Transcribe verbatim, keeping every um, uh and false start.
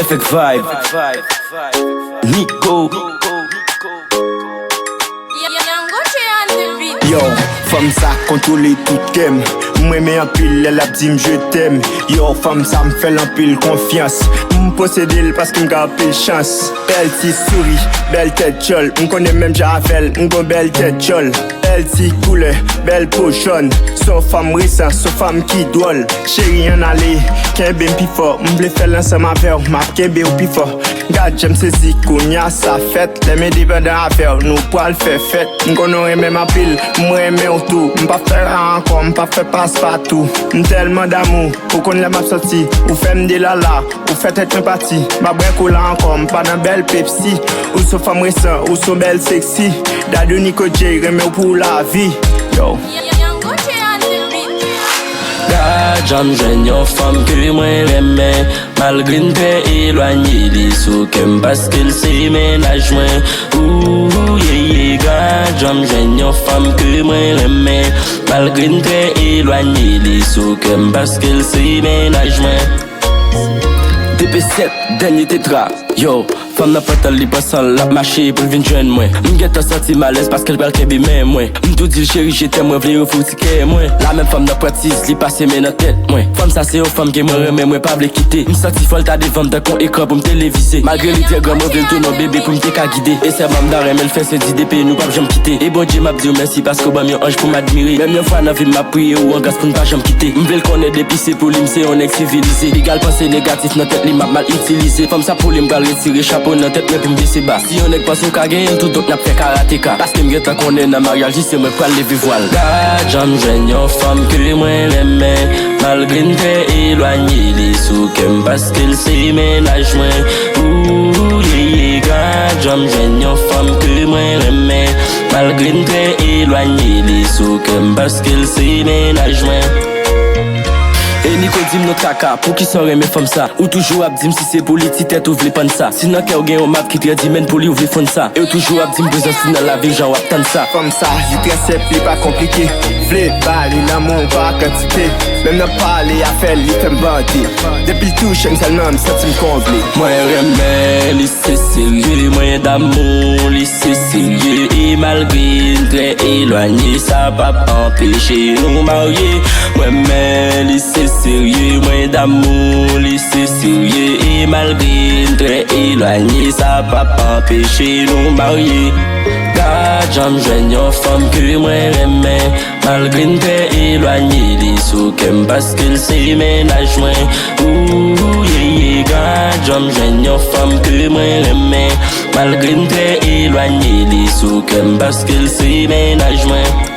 Fèk vibe. Nico. Yo, fanm sa kontwole tout kè m. M renmen anpil lè l ap di m je t'aime. Yo, fanm sa m fè l anpil konfyans. M posede l paske m gen anpil chans. Bèl ti souri, bèl tèt djòl. M konnen menm jan avè l, m gon bèl tèt djòl. Bèl ti koulè, bèl po jòn. Se yon fanm resan, se yon fanm ki dwòl. Cheri, ann ale, kenbe m pi fò. M vle fè l ansanm avè w, m ap kenbe w pi fò. Gad jan m sezi, kounye a sa fèt. Lè m endepandan avè w, nou pral fè fèt. M konnen w renmen m anpil, m renmen w tou. M p ap fè la ankò, m p ap fè paspatou. M tèlman damou, ou konn lè m ap sòti, ou fè m delala. Ou fè tèt mwen pati, m pa bwè kola ankò, m pa nan bèl Pepsi. Ou se yon fanm resan, ou se yon bèl seksi. Dadou Nico J renmen w pou lavi. Yo. Gad jan m jwenn yon fanm ke mwen renmen. Malgre n trè elwanye, li sou kè m paske l se mennaj mwen. Ooh, yeah, yeah, gad jan m jwenn yon fanm ke mwen renmen. Malgre n trè elwanye, li sou kè m paske l se mennaj mwen. D P sèt, dènye tetra. Yo, fanm nan pantan l, li pansan l ap mache pou l vin jwenn mwen. M gentan santi m alèz paske l pral kenbe men mwen. M tou di l, cheri, je t'aime, mwen vle ofri w ti kè mwen. La menm fanm nan pran tiz, li pase men nan tèt mwen. Fanm sa se yon fanm ke mwen renmen, mwen pa vle kite. M santi fò l ta devan m tankou yon ekran pou m televize. Malgre li trè gran, mwen vle l tounen yon bebe pou m te ka gide. E sèlman m ta renmen l fè se di depi nou p ap janm kite. E Bondye, m ap di w mèsi paske w ban m yon anj pou m admire. Menm yon fwa nan vi m, m ap priye ou an gras pou n pa janm kite. M vle l konnen depi se pou li, m se yon nèg sivilize. Piga l panse negatif nan tèt li, m ap mal itilize. Fanm sa pou li, m pral retire chapo nan tèt mwen pou m bese ba. Si yon nèg panse w ka genyen l tou, donk n ap fè karateka. Paske m gentan konnen nan maryaj li, se mwen k pral leve vwal. Gad jan m jwenn yon fanm ke mwen renmen. Malgre n trè elwanye, li sou kè m paske l se mennaj mwen. Ooh, yeah, yeah, gad jan m jwenn yon fanm ke mwen renmen. Malgre n trè elwanye, li sou kè m paske l se mennaj mwen. E Nico di m non kaka, poukisa w renmen fanm sa? Ou toujou ap di m si se pou li ti tèt ou vle pann sa. Si nan kè w gen yon map ki trè di menn pou li ou vle fonn sa. E w toujou ap di m prezans li nan lavi w jan w ap tann sa. Fanm sa, li trè senp, li pa konplike. Vle ba li lanmou pa kantite. Menm nan pale afè l, li fè m bande. Depi l touche m sèlman, m santi m konble. Mwen renmen li, se serye, mwen damou li, se serye. E malgre n trè elwanye, sa p ap anpeche nou marye. Mwen renmen li, se serye, mwen damou li, se serye. E malgre n trè elwanye, sa p ap anpeche nou marye. Gad jan m jwenn yon fanm ke mwen renmen. Malgre n trè elwanye, li sou kè m paske l se mennaj mwen. Ooh, yeah, yeah, gad jan m jwenn yon fanm ke mwen renmen. Malgre n trè elwanye, li sou kè m paske l se mennaj mwen.